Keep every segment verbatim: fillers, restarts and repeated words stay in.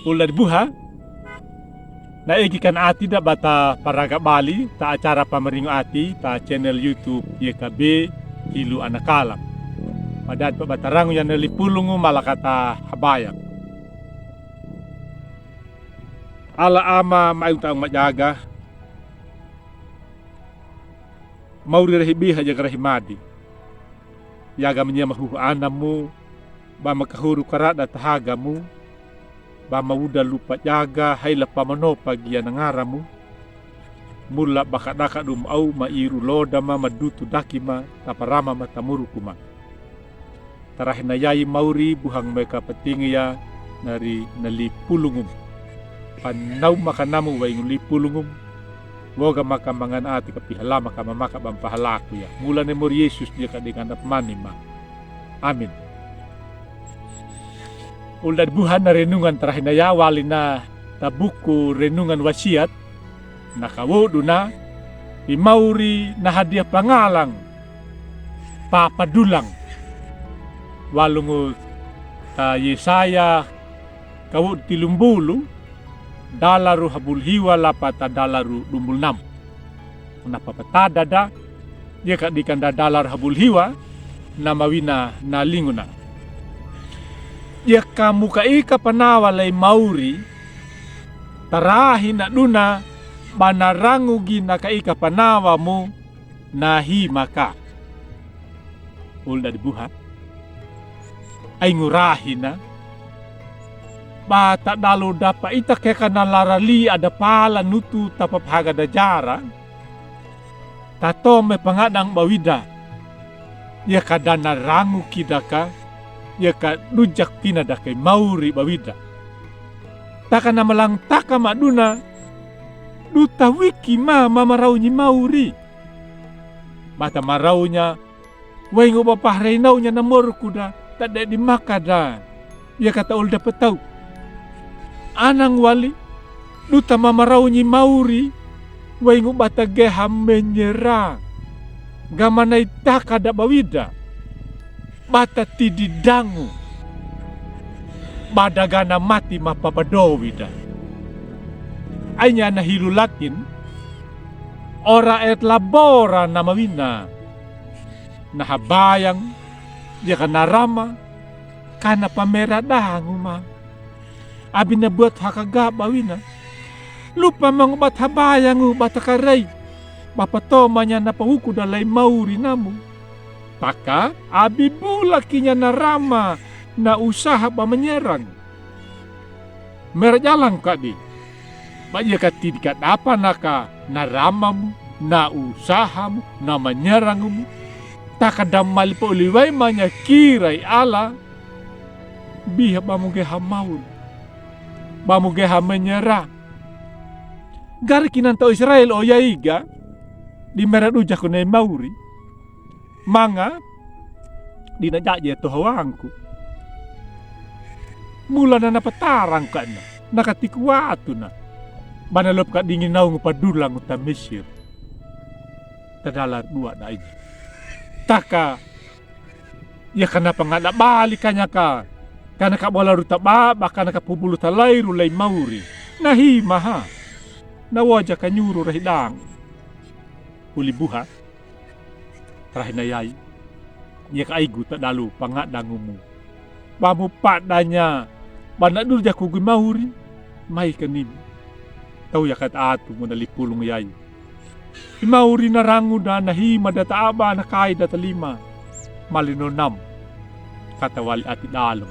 Olo dadi buha, na egi kan ati da ba ta paraga bali ta acara pamaringo ati ta channel YouTube Y K B Hilu Anakalang. Madadi pa ba ta rangu ya na lipulungu, mala ka ta habayang. Ala Ama, maing ta aung majaga. Mauri rahi biha jaga rahi madi. Yaga mania mahuhu anamu, ba makahoru karada tahagamu, ba mauda lupa jaga haila pamanopa gia na ngaramu. Mula ba kadaka dum au ma iru loda ma madutu daki ma taparama ma tamuruku ma. Tarahi na yai mauri buhang meka patingi ya nari na lipulungum. Panau makanamu waingu lipulungum. Woga maka mangana ati ka pihalama ka mamaka ba mpahalaku ya. Mula ni mori Yesus dia ka dengana pamani ma. Amin. Olo dadi buha na renungan tarahi na ya wali na ta buku renungan wasiat. Na kawodu na i mauri na hadia pangalang papadulang. Walungu ta Yesaya kawodu tilumbulu dalaru habulu hiwa lapa ta dalaru dumbulu nam. Na papatada da dia ka dikanda dalaru habulu hiwa na mawina na linguna. Dia ka muka ika panawa lai mauri. Tarahi na duna ba na rangu gi na ka ika panawa mu na hima ka. Olo dadi buha. Aingu rahi na ba ta dalu dapa ita keka na larali ada pala nutu tapa pahaga da jara. Ta tome pangadang ba wida. Ia ka da na rangu kida ka. Ia ka dujak kina da ka i mauri ba wida. Taka na malangtaka ma duna. Duta wiki ma mamarau ni mauri. Ba ta marau nia. Waingu ba paharainau nia na moruku da ta dedi maka da. Ia ka ta olo dapa tau. Anang wali. Duta mamarau ni mauri. Waingu ba ta geha menyera. Ga mana i taka da ba wida. Ba ta tidi dangu. Ba da gana mati ma papado wida. Ai nia na hilu latin. Ora et labora na mawina. Na habayang dia ka na rama ka na pamera dangu ma. Abi na buat haka ga ba wina. Lupa mangu ba ta habayang u ba ta karai. Ba patoma nia na pahuku da lai mauri namu. Taka abi bula kinia na rama na usaha ba manyerang. Mera jalang kadi. Ba ia ka tidi ka dapa na ka na rama mu, na usaha mu, na manyerang mu. Taka da mali pa uliwai manya kira i ala. Biha ba mu geha mauri. Ba mu geha manyera. Gari kinan tau Israel o yaiga. Di mera dujaku na i mauri. Manga di na jaje to hawangku. Mula na na patarang ka na na katiku watu na. Ba na lop ka dingin naungu padulang ta Mesir. Ta dalar dua da ini. Taka ia ka na pangada bali kanya ka. Ka na ka bola ruta baba ka na ka pubulu ta lairu lai mauri. Na hima ha. Na waja ka nyuru rahi dang. Uli buha. Tarahi na yai. Ia ka aigu ta dalu pangadangumu. Ba mu padanya ba na durjaku gi mauri. Mai ka nimi. Tau ia ka ta atu mu na lipulung yai. I mauri na rangu da na hima da ta aba na kai da ta lima. Mali no nam. Ka ta wali ati dalem.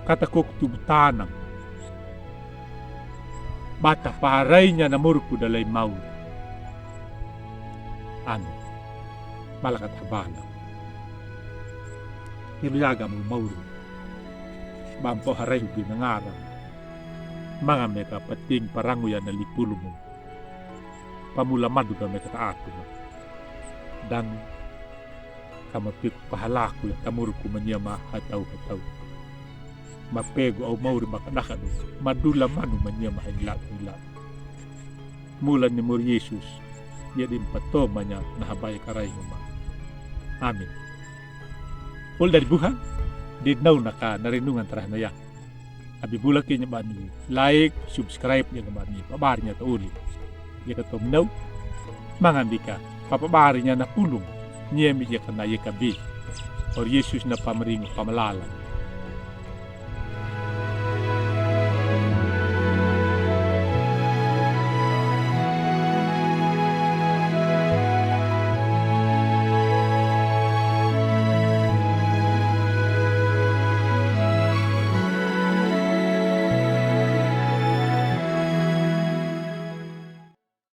Ka ta kok tubu tanam. Ba ta parainya na moruku da lai mauri. Amin. Mala ka ta bala. Hilu yaga mu mauri. Ba mpo harai hubi na ngara. Manga meka pating parangu ya na lipulung mu. Pamula madu ga meka ta atu ma. Dang ka mapegu pahalaku ya ta moruku mania ma hatau hatau. Mapegu au mauri maka daka du. Madula manu mania ma haila haila. Mula ni mori Yesus. Ia di mpato manya na habai karai ma. Amin. Olo dadi buha. Di nau na ka na renungan tarahi na ya. A bi bulak i nya bani like, subscribe nya ka bani pabar nya ta uli. Nya ka tom nau. Manga bika papabar nya na pulung. Nya mi nya ka na nya ka bi. Or Yesus na pamringu pamalala.